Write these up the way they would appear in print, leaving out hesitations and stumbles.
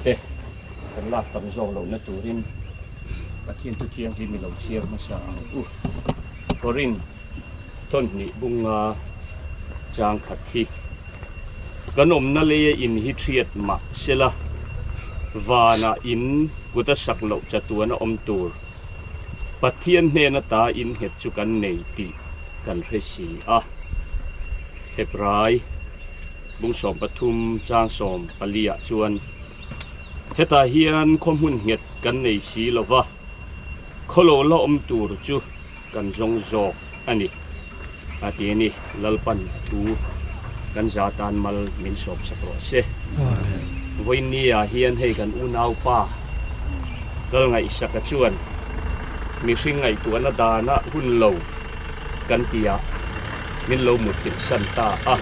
te kan lak tam zawk lohna turin Pathian thu thianghlim i lo chhiar hmasa ang u. Korin thawnhnih bunga chang khat hi kan awmna leia in hi thiat mah sela vanah in kut a sak loh chatuan a awm tur Pathian hnen ata in nghet chu kan nei tih kan hre si a. Hebrai bung 13 chang 14 ah chuan hetah hian khaw hmun nghet kan nei si lo va, khaw lo la awm tur chu kan zawng zawk a ni a ti a ni. Lalpan a thu kan za tan mal min sawp sak rawh se. Vawiinni-ah hian hei kan unaupa Lalngaihsaka chuan mihring ngaihtuahna dana hun lo kan ti a, min lo muthilh san ta a.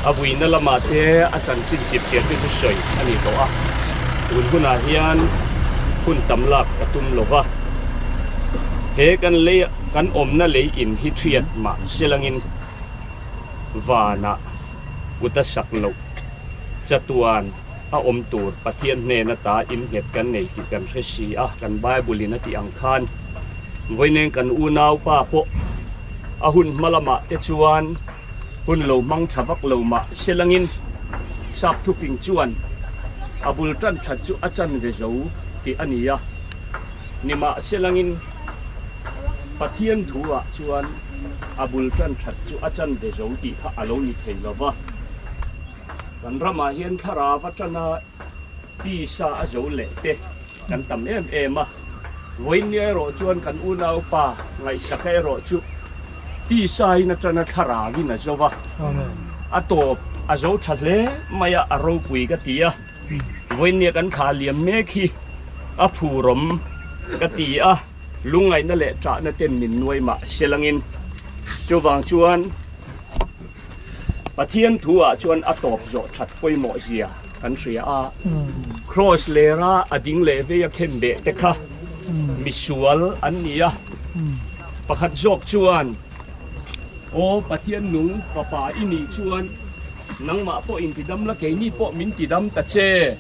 A vuina lamah te a chanchin chip chiah te chu sawi a ni tawh a, tun hunah hian hun tam lak ka tum lo va, he kan lei kan awmna lei in hi thiat mah selangin vanah kut a sak loh chatuan a awm tur Pathian hnen ata innghet kan nei tih kan hre si a, kan Bible in a tih ang khan vawiineng kan unaupa pawh a hun hma lamah te chuan hun lo hmang tha vak lo mah selangin sap thuping chuan a bul tan that chu a chan ve zo tih a ni a, nimahselangin Pathian thu ah chuan a bul tan that chu a chan ve zo tih kha a lo ni thei lo va. Kan ramah hian thlarau atanga tisa a zo leh te kan tam em em a, vawiinnia erawh chuan kan unaupa ngaihsaka erawh chu tisain atana thlarauin a zo va, a tawp a zo tha hle mai a, a ropui ka ti a, vawiinnia kan thla liam mek hi a phurawm ka ti a, lungngaihna leh ṭahna ten min nuai mah selangin chuvang chuan. Pathian thu ah chuan a tawp zawh that pawimawh zia kan hria a, Kraws lera a ding leh vei a khen beh te kha misual an ni a, pakhat zawk chuan, Aw Pathian nung fapa i nih chuan nangmah pawh intidam la keini pawh min tidam ta che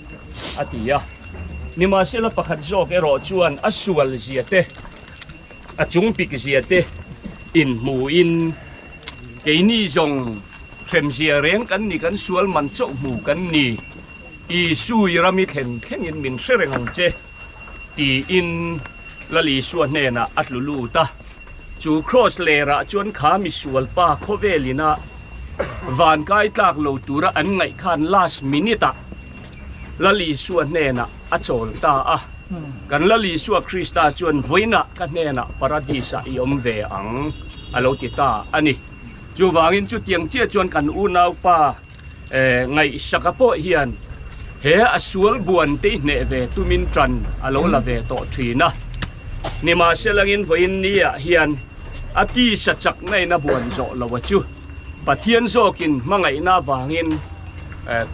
a ti a. Nimahsela pakhat zawk erawh chuan a sual zia te, a chung pik zia te inhmuhin Keini zawng hremzia reng kan ni, kan sual man chauh hmu kan ni. Isu i ram i thlen thlengin min hre reng ang che, tiin Lal Isua hnenah a tlu lut a. Chu kraws lerah chuan kha misual pa khawvel ina van kai tlak lo tura an ngaih khan last minute ah Lal Isua hnenah a chawl ta a. Kan Lal Isua Krista chuan vawiinah ka hnenah Paradis ah i awm ve ang a lo ti ta a ni. Chuvangin chutiang chiah chuan kan unaupa ngaihsaka pawh hian he a sual buan te i hneh ve tumin tan a lo la ve tawh thin a. Nimahselangin vawiin niah hian a tisa chakna in a buan zawh lo a chu Pathian zawkin hmangaihna avangin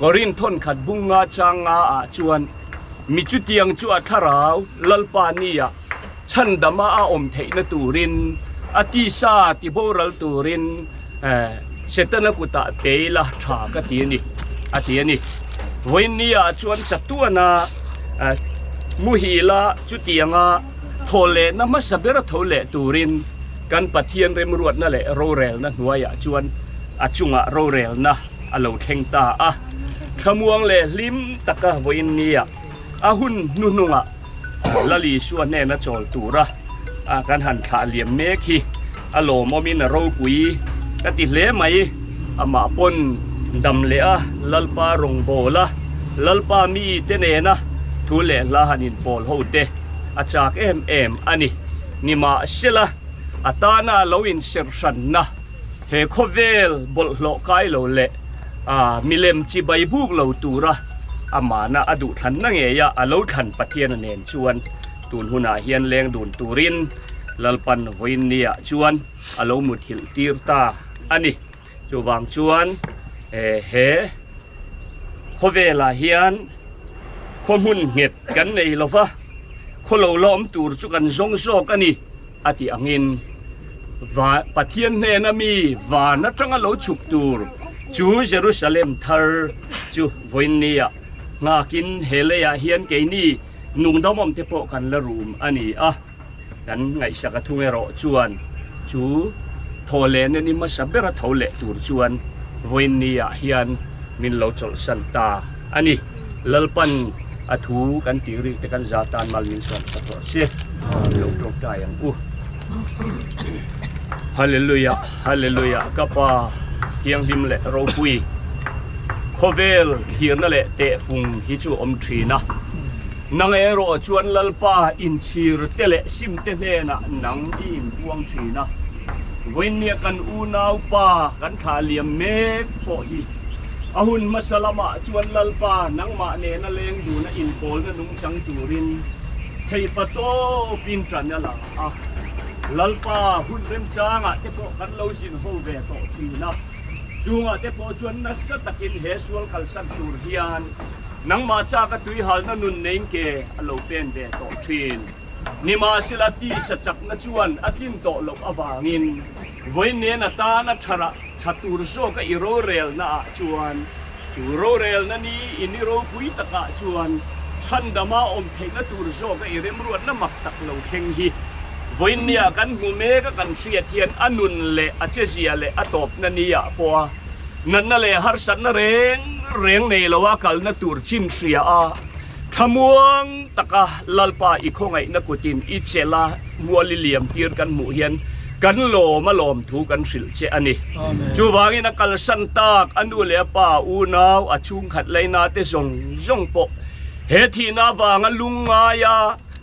Korinth thawnkhat bunga changa ah chuan Mi chutiang chu a thlarau Lalpa nia chhandama a awm theihna turin, a tisa tiboral turin Setana kutah pe ila tha ka ti a ni, a ti a ni. Vawiin nia chuan chatuana muhila chutianga thaw lehna hmasa ber tho leh turin kan Pathian remruatna leh rorelna hnuaiah chuan a chungah rorelna a lo thleng ta a. Thlamuang leh hlim taka vawiin nia a hun hnuhnungah Lal Isua hnena chawl tura kan han thlah liam mek hi a lawmawmin a ropui ka ti hle mai. Amah pawn dam leh a Lalpa rawngbâwl a, Lalpa mite nena thu leh hla han inpawl ho te a chak em em a ni. Nimahsela a tana lo inserh hranna He khawvel bawlhhlawh kai lo leh milem chibai buk lo tura amahna a duhthlanna ngeia a lo thlan Pathiana nen chuan tun hunah hian leng dun turin Lalpan vawiinniah chuan a lo muthilh tir ta a ni. Chuvang chuan he khawvelah hian khaw hmun nghet kan nei lo va, khaw lo la awm tur chu kan zawng zawk a ni. A tih angin va Pathian hnena mi van atanga lo chhuk tur chu Jerusalem thar chu vawiinnia. Nghakin he leiah hian keini nungdamawm te pawh kan la rum a ni a, kan ngaihsak a thung erawh chuan chu thaw lehna ni hmasa bera tho leh tur chuan vawiin niah hian min lo chawlhsan ta a ni. Lalpan a thu kan tih rik te kan za tan mal min sawm sak rawh se. Lo tawngtai ang u. Hallelujah, Hallelujah, ka Pa thianghlim leh ropui, khawvel thlirna leh tehfung hi chu awm thin a. Nang erawh chuan Lalpa inchhir te leh sim te hnenah nang i inpuang thin a. Vawiinnia kan unaupa kan thlah liam mek pawh hi a hun hmasa lamah chuan Lalpa nangmah nena leng duna inpawlna nungchang turin theipa tawpin tan a la a. Lalpa hun remchangah te pawh kan lo zin ho ve tawh thin a, chungah te pawh chuan nasa takin he sual kalsan tur hian nangmah chaka tuihalna nun neiin ke a lo pen ve tawh thin. Nimahsela tisa chakna chuan a tlin tawh loh avangin vawiin atana tha tha tur zawka i rorelna ah chuan chu rorelna ni in i ropui takah chuan chhandama awm theihna tur zawka i remruatna mak tak lo thleng hi vawiinnia kan hmu mek a kan hriat hian a nun leh a chezia leh a tawpna ni ah pawha natna leh harsatna reng reng nei loa kalna tur chin hria a Thlamuang taka Lalpa i khawngaihna kutin i chelh a, mual i liam tir kan hmuh hian kan lawm a lawm thu kan hrilh che a ni. Chuvangin a kalsan tak a nu leh a pa, unau, a chhungkhat laina te zawng zawng pawh he thihna avanga lungngaia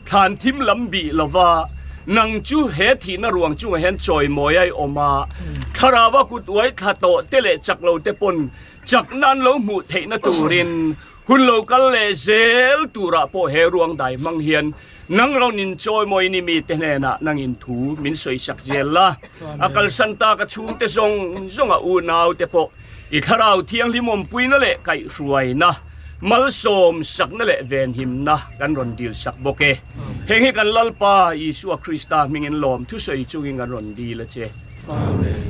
thlan thim lam bih lova nang chu he thihna ruang chungah hian chawimawi a i awm a, thlarau a kut uai thla tawh te leh chak lo te pawn chakna an lo hmuh theihna turin Hun lo kal leh zel turah pawh he ruang dai hmang hian nang rawn in chawimawi ni mite hnenah nang in thu min sawisak zel la. A kalsan tak a chhungte zawng zawng a unaute pawh i thlarau thianghlim awmpuina leh kaihhruaina, malsawm sakna leh venhimna kan rawn dil sak bawk e. Heng hi kan Lalpa Isua Krista hmingin lawm thusawi chungin kan rawn dil a che. Amen.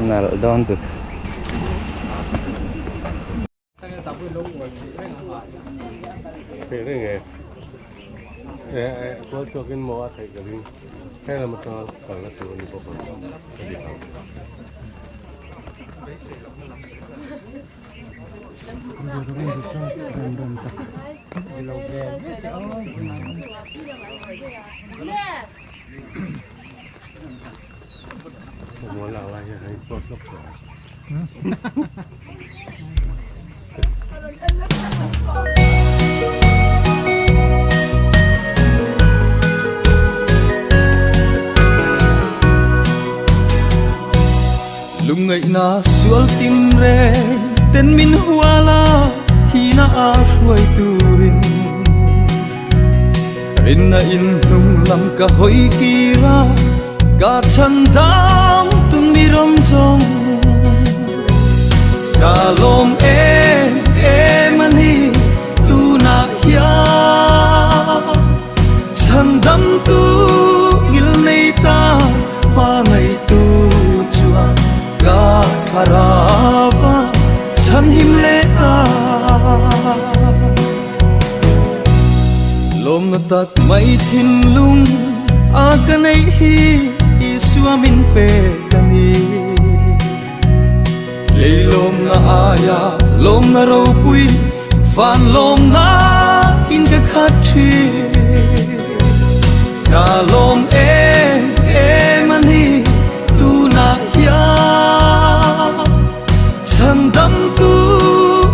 Nalh dawn tuk. Lungngaihna sual tin reng ten min hual a thina. na a hruai turin Rinna in hnung lam ka hawi kir a Ka chhan dam tum mi rawn zawng Ka lawm em em a ni tunah hian Chhan dam tu ngil nei ta hma ngaitu chuan ka thlarau a chhan him leh ta. Lawmna tak mai thinlung a ka neih hi Isua min pek a ni. Lei lawmna aia lawmna ropui van lawmna in ka khat thin. Ka lawm em em a ni tunah hian Chhandamtu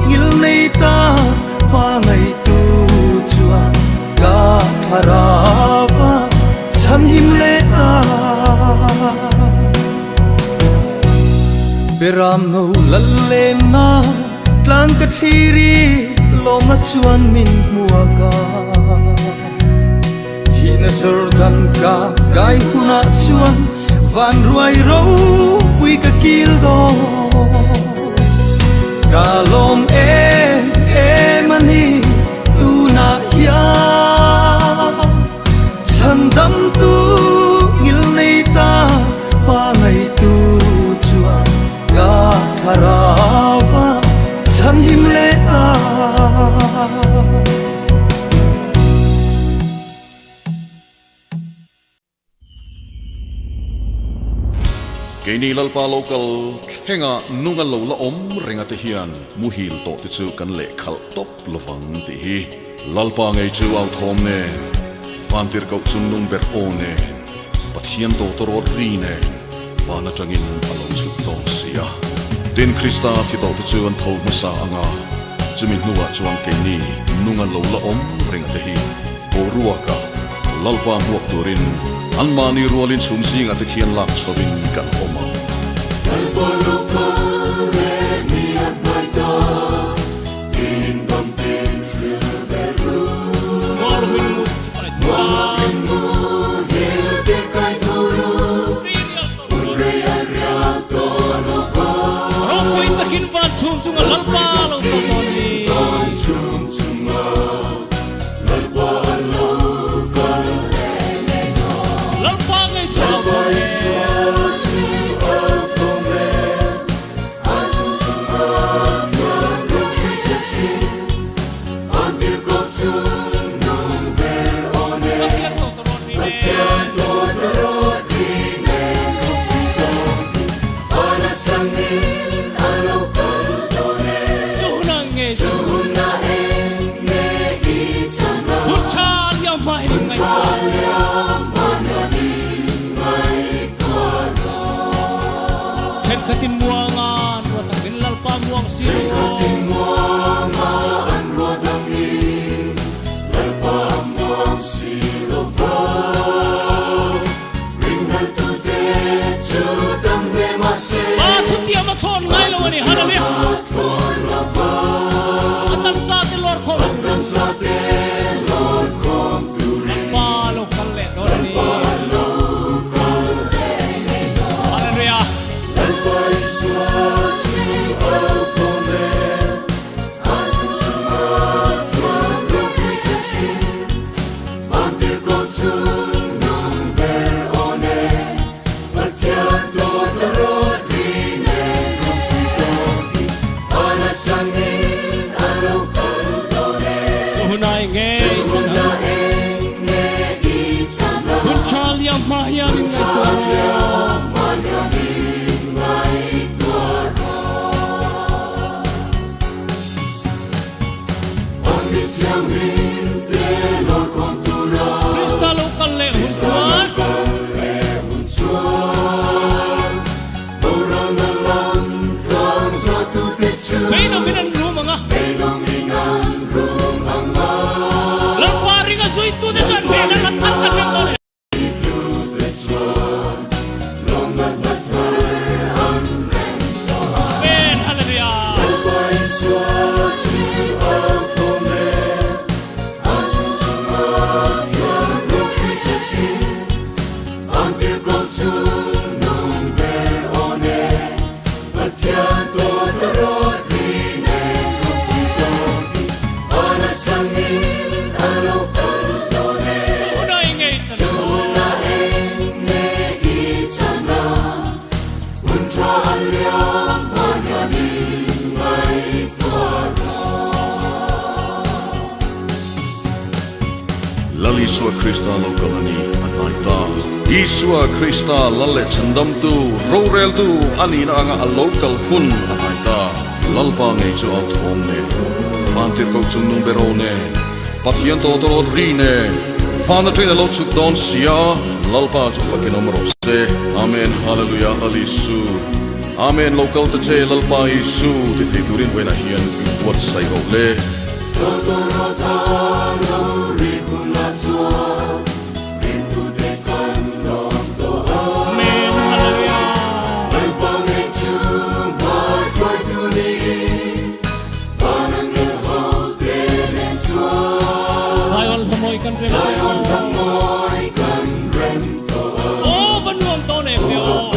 ngil nei ta hmangaihtu chuan ka thlarau a chhanhim leh ta. Beram no lal lenna tlang ka thlir i lawmna chuan min hmuak a. Thihna Jordan ka kai hunah chuan van ruai ropui ka kil dawn. Ka lawm em em a ni tunah hian Chhandamtu ngil nei ta hmangaihtu chuan ka thlarau a chhanhim leh ta. Keini Lalpa lo kal thlenga nunga lo la awm renga te hian muhil tawh te chu kan leh khalh tawp lovang tih hi Lalpa ngei chu au thawm nen, Vantirhkoh chungnung ber aw nen, Pathian tawtawrawt ri nen van atangin a lo chhuk dawn si a. Tin, Krista thi tawhte chu an tho hmasa ang a, chumi hnuah chuan keini nunga lo la awm renga te hi boruaka Lalpa hmuak turin anmahni rualin chhum zingah te khian lak chhovin kan awm ang. Ropui takin van chhung chunga Lalpa lo kal dawn a ni. Lalpa ngei chu a awm e. Pathian tawtawrawt ri nen. Chu hunah nge chu hun tha liam hma hian in ngaihtuah rawh. Thenkhatin muanga an ruat angin Lalpa muang si lo Pa thutiam a thawn ngai lo a ni. Hallelujah! A taksa te lawr khawm. Lalpa lo kal leh dawn a ni. Hallelujah! Chu hunai ngei chan ang. Hun tha liam hma hian in ngaihtuah rawh. Krista lo kal leh hun chuan. Beidawngin an rum ang a. Lalpa ringa zuitute chuan hmel an la thar kan reng dawn e. Amen. Hallelujah. Lal Isua Krista lo kal a ni a hnai ta. Isua Krista Lal leh Chhandamtu, Roreltu a nihna anga a lo kal hun a hnai ta. Lalpa ngei chu au thawm nen, Vantirhkoh chungnung be ro nen, Pathian tawtawrawt ri nen, Van atangin a lo chhuk dawn sia, Lalpa chu fakin awm rawh se. Amen Hallelujah Lal Isu. Amen lo kal ta che Lalpa Isu ti thei turin vawiinah hian i buatsaih rawh le. Amen Hallelujah. Zion hlamawi kan rem tawh aw va nuam dawn em ve aw.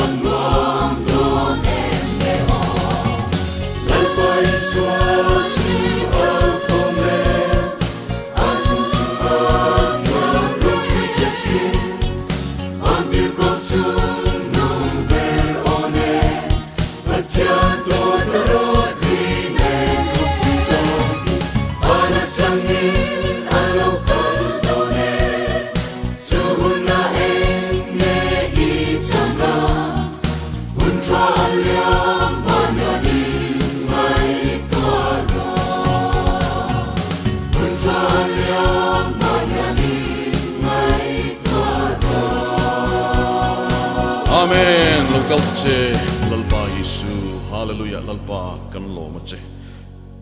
Amen lo kal ta che Lalpa Isu Hallelujah Lalpa kan lawm a che.